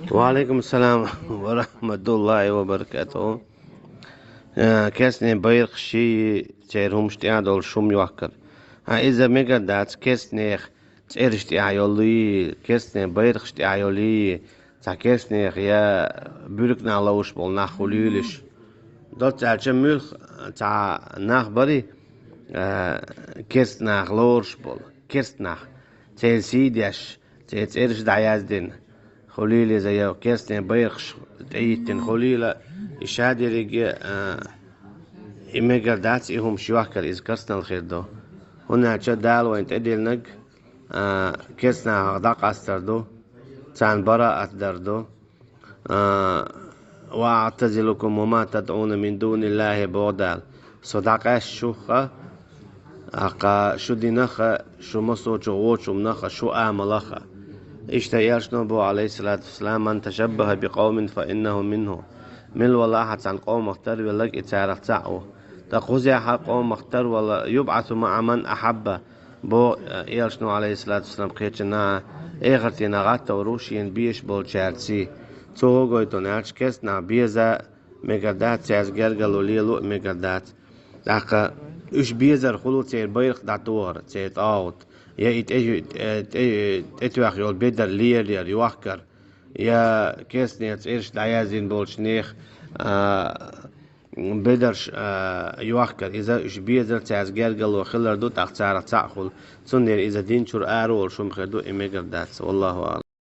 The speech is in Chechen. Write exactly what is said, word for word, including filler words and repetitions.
Ва алейкум салам ва рахматуллахи ва баракатуху. Э, керстнийн байракхаш, церан хӀумаш тӀехь долуш хӀума йохкар. Хьан иза мегар дац, керстнех цӀераш тӀехь йолий, керстнийн байракхаш тӀехь йолий, цхьа керстнех я буьрканах ловш болу нах хуьлийла уьш. Доцца аьлча, муьлхха цхьа нах барий, э, керст нах лоруш болу, керст нах, церан сий деш, церан цӀераш дӀаяздина, хуьлийла иза, я керстнийн байракхаш тӀеиттина хуьлийла, и шадерриге, а, и мегар дац, и хӀумаш йохкар, иза керстанал хир ду. ХӀунда аьлча Дала вайна тӀедиллинарг, а, керст нахах дӀакъастар ду, царна бараат дар ду. А, «Ва аътазилукум ва ма тадъуна мин дуниллахи», боху Дала. Со дӀакъаьста шух а, тӀаккха шу динах а, шу массо а чу вочу хӀуманах а, шу амалах а. Иштта элчано боху, алейхиссалату вассалам: «Ман ташаббаха би къавмин фа иннаху минху». Мила валахь а цхьана къомах тарвелларг, и царах цхьаъ ву. ТӀаккха кхузахь а къомах тарвала: «Юбъасу маъа ман ахьабба». Бо, э, элчано, алейхиссалату вассалам, кхечанхьа, эхартина гӀаттор ву шена безаш болчаьрций. Цо хӀун гойту аьлча, керст нах беза мегар дац, цаьрца гергарло лело а мегар дац. ТӀаккха уьш безар хуьлу церан байракх дӀатохар, церан тӀагӀут, я и тӀе-, тӀе-, тӀе-, тӀетоьхна йолу бедар лелаяр, йохкар, я керстнех цӀераш дӀаяздина болчу нехан, а, бедарш, а, йохкар. Иза уьш безар, цаьрца гергарло хилар ду, тӀаккха царах цхьаъ хуьлу. Цундела иза дин чуьра ара волуш хӀума хир ду, и мегар дац. Валлаху аълам.